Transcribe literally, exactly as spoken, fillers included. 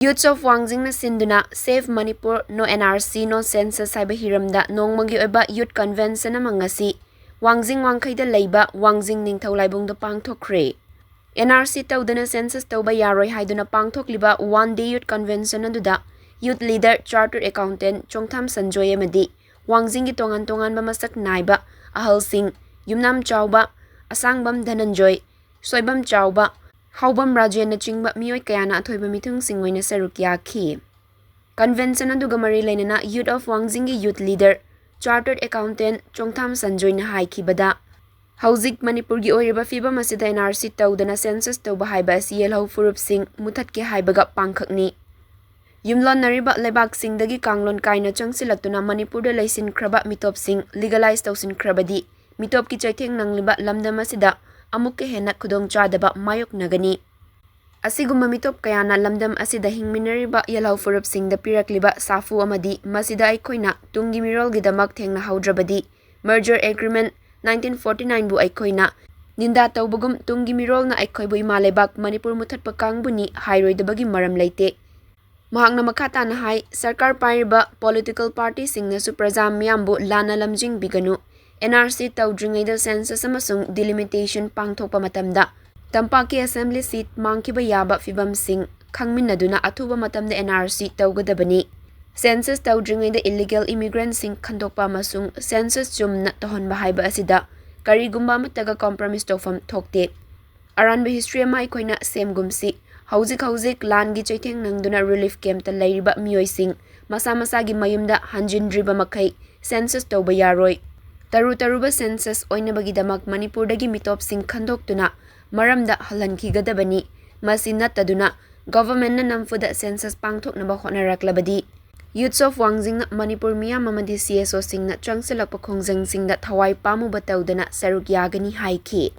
Youths of ꯋꯥꯡꯖꯤꯡꯅ ꯁꯤꯟꯗꯨꯅ Save Manipur, No N R C, No Census ꯍꯥꯏꯕ ꯍꯤꯔꯝꯗ ꯅꯣꯡꯃꯒꯤ ꯑꯣꯏꯕ Youth Convention ꯑꯃ ꯉꯁꯤ ꯋꯥꯡꯖꯤꯡ ꯋꯥꯡꯈꯩꯗ ꯂꯩꯕ ꯋꯥꯡꯖꯤꯡ ꯅꯤꯡꯊꯧ ꯂꯥꯏꯕꯨꯡꯗ ꯄꯥꯡꯊꯣꯛꯈ꯭ꯔꯦ꯫ N R C ꯇꯧꯗꯅ census ꯇꯧꯕ ꯌꯥꯔꯣꯏ ꯍꯥꯏꯗꯨꯅ ꯄꯥꯡꯊꯣꯛꯂꯤꯕ one day youth convention ꯑꯗꯨꯗ youth leader, chartered accountant ꯆꯣꯡꯊꯥꯝ ꯁꯟꯖꯣꯏ ꯑꯃꯗꯤ ꯋꯥꯡꯖꯤꯡꯒꯤ ꯇꯣꯉꯥꯟ ꯇꯣꯉꯥꯟꯕ ꯃꯁꯛ ꯅꯥꯏꯕ ꯑꯍꯜꯁꯤꯡ, ꯌꯨꯝꯅꯥꯝ ꯆꯥꯎꯕ ꯑꯁꯥꯡꯕꯝ ꯙꯅꯟꯖꯣꯏ, ꯁꯣꯏꯕꯝ ꯆꯥꯎꯕ, ꯍꯥꯎꯕꯝ ꯔꯥꯖꯦꯟꯅꯆꯤꯡꯕ ꯃꯤꯑꯣꯏ ꯀꯌꯥꯅ ꯑꯊꯣꯏꯕ ꯃꯤꯊꯨꯡꯁꯤꯡ ꯑꯣꯏꯅ ꯁꯔꯨꯛ ꯌꯥꯈꯤ꯫ Convention ꯑꯗꯨꯒ ꯃꯔꯤ ꯂꯩꯅꯅ Youth of ꯋꯥꯡꯖꯤꯡꯒꯤ youth leader, chartered accountant ꯆꯣꯡꯊꯥꯝ ꯁꯟꯖꯣꯏꯅ ꯍꯥꯏꯈꯤꯕꯗ, ꯍꯧꯖꯤꯛ ꯃꯅꯤꯄꯨꯔꯒꯤ ꯑꯣꯏꯔꯤꯕ ꯐꯤꯕꯝ ꯑꯁꯤꯗ N R C ꯇꯧꯗꯅ census ꯇꯧꯕ ꯍꯥꯏꯕ ꯑꯁꯤ ꯌꯦꯜꯍꯧ ꯐꯨꯔꯨꯞꯁꯤꯡ ꯃꯨꯊꯠꯀꯦ ꯍꯥꯏꯕꯒ ꯄꯥꯡꯈꯛꯅꯤ꯫ ꯌꯨꯝꯂꯣꯟꯅꯔꯤꯕ ꯂꯩꯕꯥꯛꯁꯤꯡꯗꯒꯤ ꯀꯥꯡꯂꯣꯟ ꯀꯥꯏꯅ ꯆꯪꯁꯤꯜꯂꯛꯇꯨꯅ ꯃꯅꯤꯄꯨꯔꯗ ꯂꯩꯁꯤꯟꯈ꯭ꯔꯕ ꯃꯤꯇꯣꯞꯁꯤꯡ legalize ꯇꯧꯁꯤꯟꯈ꯭ꯔꯕꯗꯤ ꯃꯤꯇꯣꯞꯀꯤ ꯆꯩꯊꯦꯡ ꯅꯪꯂꯤꯕ ꯂꯝꯗꯝ ꯑꯁꯤꯗ ꯑꯃꯨꯛꯀ ꯍꯦꯟꯅ ꯈꯨꯗꯣꯡꯆꯥꯗꯕ ꯃꯥꯌꯣꯛꯅꯒꯅꯤ꯫ ꯑꯁꯤꯒꯨꯝꯕ ꯃꯤꯇꯣꯞ ꯀꯌꯥꯅ ꯂꯝꯗꯝ ꯑꯁꯤꯗ ꯍꯤꯡꯃꯤꯟꯅꯔꯤꯕ ꯌꯦꯜꯍꯧ ꯐꯨꯔꯨꯞꯁꯤꯡꯗ ꯄꯤꯔꯛꯂꯤꯕ ꯁꯥꯐꯨ ꯑꯃꯗꯤ ꯃꯁꯤꯗ ꯑꯩꯈꯣꯏꯅ ꯇꯨꯡꯒꯤ ꯃꯤꯔꯣꯜꯒꯤꯗꯃꯛ ꯊꯦꯡꯅꯍꯧꯗ꯭ꯔꯕꯗꯤ merger agreement nineteen forty nine ꯕꯨ ꯑꯩꯈꯣꯏꯅ ꯅꯤꯟꯗꯥ ꯇꯧꯕꯒꯨꯝ ꯇꯨꯡꯒꯤ ꯃꯤꯔꯣꯜꯅ ꯑꯩꯈꯣꯏꯕꯨ ꯏꯃꯥ ꯂꯩꯕꯥꯛ ꯃꯅꯤꯄꯨꯔ ꯃꯨꯊꯠꯄ ꯀꯥꯡꯕꯨꯅꯤ ꯍꯥꯏꯔꯣꯏꯗꯕꯒꯤ ꯃꯔꯝ ꯂꯩꯇꯦ꯫ ꯃꯍꯥꯛꯅ ꯃꯈꯥ ꯇꯥꯅ ꯍꯥꯏ, ꯁꯔꯀꯥꯔ ꯄꯥꯏꯔꯤꯕ political party ꯁꯤꯡꯅꯁꯨ ꯄ꯭ꯔꯖꯥ ꯃꯤꯌꯥꯝꯕꯨ ꯂꯥꯟꯅ ꯂꯝꯖꯤꯡꯕꯤꯒꯅꯨ꯫ N R C ꯇꯧꯗ꯭ꯔꯤꯉꯩꯗ census ꯑꯃꯁꯨꯡ delimitation ꯄꯥꯡꯊꯣꯛꯄ ꯃꯇꯝꯗ ꯇꯝꯄꯥꯛꯀꯤ assembly seat ꯃꯥꯡꯈꯤꯕ ꯌꯥꯕ ꯐꯤꯕꯝꯁꯤꯡ ꯈꯪꯃꯤꯟꯅꯗꯨꯅ ꯑꯊꯨꯕ ꯃꯇꯝꯗ N R C ꯇꯧꯒꯗꯕꯅꯤ꯫ Census ꯇꯧꯗ꯭ꯔꯤꯉꯩꯗ illegal immigrant ꯁꯤꯡ ꯈꯟꯗꯣꯛꯄ ꯑꯃꯁꯨꯡ census ꯆꯨꯝꯅ ꯇꯧꯍꯟꯕ ꯍꯥꯏꯕ ꯑꯁꯤꯗ ꯀꯔꯤꯒꯨꯝꯕ ꯑꯃꯠꯇꯒ compromise ꯇꯧꯐꯝ ꯊꯣꯛꯇꯦ꯫ ꯑꯔꯥꯟꯕ history ꯑꯃ ꯑꯩꯈꯣꯏꯅ ꯁꯦꯝꯒꯨꯝꯁꯤ꯫ ꯍꯧꯖꯤꯛ ꯍꯧꯖꯤꯛ ꯂꯥꯟꯒꯤ ꯆꯩꯊꯦꯡ ꯅꯪꯗꯨꯅ relief camp ꯇ ꯂꯩꯔꯤꯕ ꯃꯤꯑꯣꯏꯁꯤꯡ ꯃꯁꯥ ꯃꯁꯥꯒꯤ ꯃꯌꯨꯝꯗ ꯍꯟꯖꯤꯟꯗ꯭ꯔꯤꯕ ꯃꯈꯩ census ꯇꯧꯕ ꯌꯥꯔꯣꯏ꯫ ꯇꯔꯨ ꯇꯔꯨꯕ census ꯑꯣꯏꯅꯕꯒꯤꯗꯃꯛ ꯃꯅꯤꯄꯨꯔꯗꯒꯤ ꯃꯤꯇꯣꯞꯁꯤꯡ ꯈꯟꯗꯣꯛꯇꯨꯅ ꯃꯔꯝꯗ ꯍꯜꯍꯟꯈꯤꯒꯗꯕꯅꯤ꯫ ꯃꯁꯤ ꯅꯠꯇꯗꯨꯅ government ꯅ ꯅꯝꯐꯨꯗ census ꯄꯥꯡꯊꯣꯛꯅꯕ ꯍꯣꯠꯅꯔꯛꯂꯕꯗꯤ Youths of ꯋꯥꯡꯖꯤꯡꯅ ꯃꯅꯤꯄꯨꯔ ꯃꯤꯌꯥꯝ ꯑꯃꯗꯤ C S O ꯁꯤꯡꯅ ꯆꯪꯁꯤꯜꯂꯛꯄ ꯈꯣꯡꯖꯪꯁꯤꯡꯗ ꯊꯋꯥꯏ ꯄꯥꯝꯃꯨꯕ ꯇꯧꯗꯅ ꯁꯔꯨꯛ ꯌꯥꯒꯅꯤ ꯍꯥꯏꯈꯤ꯫